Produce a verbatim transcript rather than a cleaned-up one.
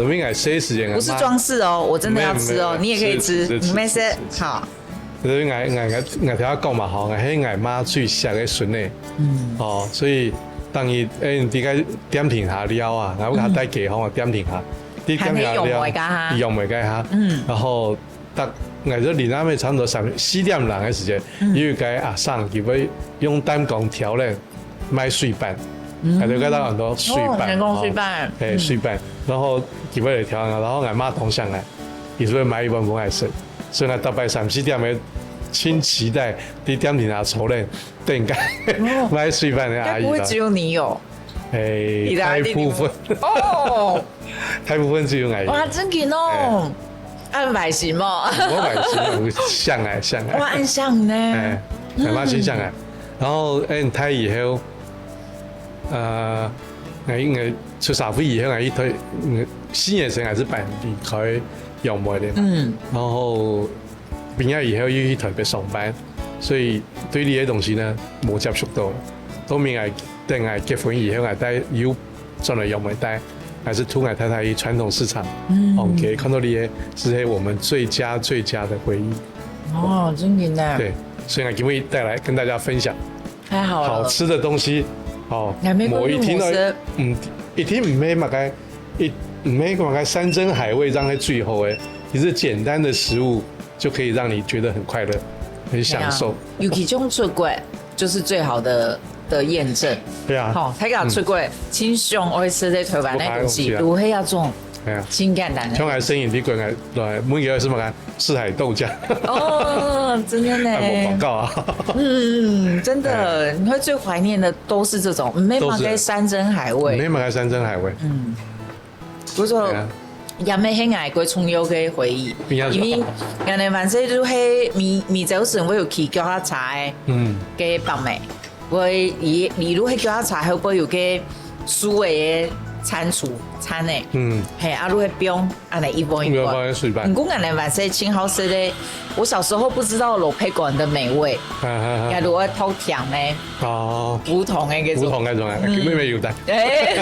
因為𠊎細時節，不是裝飾哦，我真的要吃哦，沒有沒有你也可以吃，是是你沒事是是。好。所以𠊎𠊎𠊎頭先講嘛吼，𠊎係𠊎媽最惜个孫仔。嗯。哦，所以當日誒，你在該點心下尞啊，然後佢帶給吼點心下，你點心下還係用尞，梅家哈用梅家哈。嗯。然後大，𠊎就臨暗晡差不多三四點零个時間，有一個阿嬸佢會用擔公挑咧賣水粄，佢就該到很多水粄，哦，人工水粄哦，誒，水粄，然後佢會來挑，然後𠊎媽當想來，佢就會買一碗分𠊎食，所以𠊎逐擺三四點个，盡期待，在點心下坐咧，等該賣水粄个阿姨啦。該不會只有你有？誒，你的阿弟大部分哦，大部分只有𠊎有。哇，真緊哦，恁壞心哦。我買什麼？想來想來。哇，恁想呢？哎，還蠻形象啊。然後，哎，大以後，呃，哎，應該出社會以後，哎，一退，嗯，四年前還是搬離開楊梅的嘛。嗯，然後畢業以後又去台北上班，所以對這些東西呢，沒接觸到。到明年等𠊎結婚以後，𠊎帶又轉來楊梅帶，還是同𠊎太太去傳統市場，嗯，OK，看到這些是我們最佳最佳的回憶。哦，真緊呢。對，所以呢，今天帶來跟大家分享太好了。好吃的東西，哦，還沒講某一天呢有什麼，嗯，一定毋係麼个，一毋係麼个山珍海味，這樣係最好的。其實簡單的食物就可以讓你覺得很快樂，很享受。尤其種出國，就是最好的的驗證。對啊，好，大家出國，盡想愛食在台灣的東西，不怕東西啊如何要種，哎呀，盡簡單的。像𠊎生日，你過來，來，每個係麼个？赤海豆醬，哦，真的呢。哎，無廣告啊。嗯，真的，你會最懷念的都是這種，沒有都是那個山珍海味。沒麼个山珍海味。嗯，不過對啊，也沒係𠊎个重要个回憶，應該是因為𠊎个萬歲就係每每朝晨會有騎腳踏車个，嗯，个伯姆，會一一路係腳踏車後背有个樹仔个餐廚餐呢，嗯，係啊，路係放恁呢一碗一有碗。放在水粄毋。過𠊎个萬歲盡好食个，我小時候不知道蘿蔔乾的美味，哈哈哈。該如果偷甜呢，哦，不同的那種。不同那種啊，嗯妹妹有的。哎，